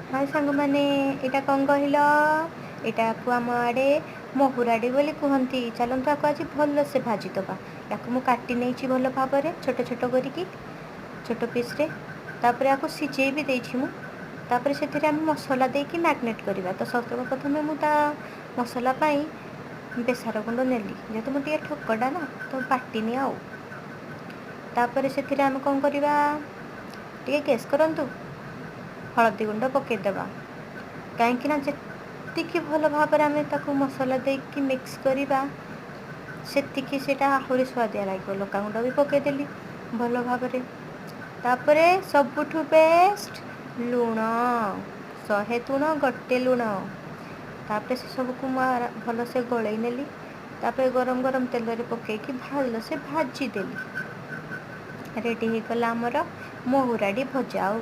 ହାଏ ସାଙ୍ଗମାନେ, ଏଇଟା କ'ଣ କହିଲ? ଏଇଟାକୁ ଆମ ଆଡ଼େ ମହୁରାଡ଼ି ବୋଲି କୁହନ୍ତି। ଚାଲନ୍ତୁ, ଆକୁ ଆଜି ଭଲସେ ଭାଜିଦେବା। ୟାକୁ ମୁଁ କାଟି ନେଇଛି ଭଲ ଭାବରେ ଛୋଟ ଛୋଟ କରିକି, ଛୋଟ ପିସ୍ରେ। ତାପରେ ଆକୁ ସିଝେଇ ବି ଦେଇଛି ମୁଁ। ତାପରେ ସେଥିରେ ଆମେ ମସଲା ଦେଇକି ମ୍ୟାରିନେଟ୍ କରିବା। ତ ସର୍ବପ୍ରଥମେ ମୁଁ ତା ମସଲା ପାଇଁ ବେସର ଗୁଣ୍ଡ ନେଲି। ଯେହେତୁ ମୁଁ ଟିକେ ଠକଟା ନା, ତ ବାଟିନି ଆଉ। ତାପରେ ସେଥିରେ ଆମେ କ'ଣ କରିବା, ଟିକେ ଗେସ୍ କରନ୍ତୁ। ହଳଦୀ ଗୁଣ୍ଡ ପକାଇଦେବା, କାହିଁକି ନା ଯେତିକି ଭଲ ଭାବରେ ଆମେ ତାକୁ ମସଲା ଦେଇକି ମିକ୍ସ କରିବା, ସେତିକି ସେଇଟା ଆହୁରି ସୁଆଦିଆ ଲାଗିବ। ଲଙ୍କାଗୁଣ୍ଡ ବି ପକାଇଦେଲି ଭଲ ଭାବରେ। ତାପରେ ସବୁଠୁ ବେଷ୍ଟ ଲୁଣ, ଶହେ ତୁଣ ଗୋଟେ ଲୁଣ। ତାପରେ ସେସବୁକୁ ମୁଁ ଭଲସେ ଗୋଳେଇ ନେଲି। ତାପରେ ଗରମ ଗରମ ତେଲରେ ପକାଇକି ଭଲସେ ଭାଜିଦେଲି। ରେଡ଼ି ହେଇଗଲା ଆମର ମହୁରାଡ଼ି ଭଜା। ଆଉ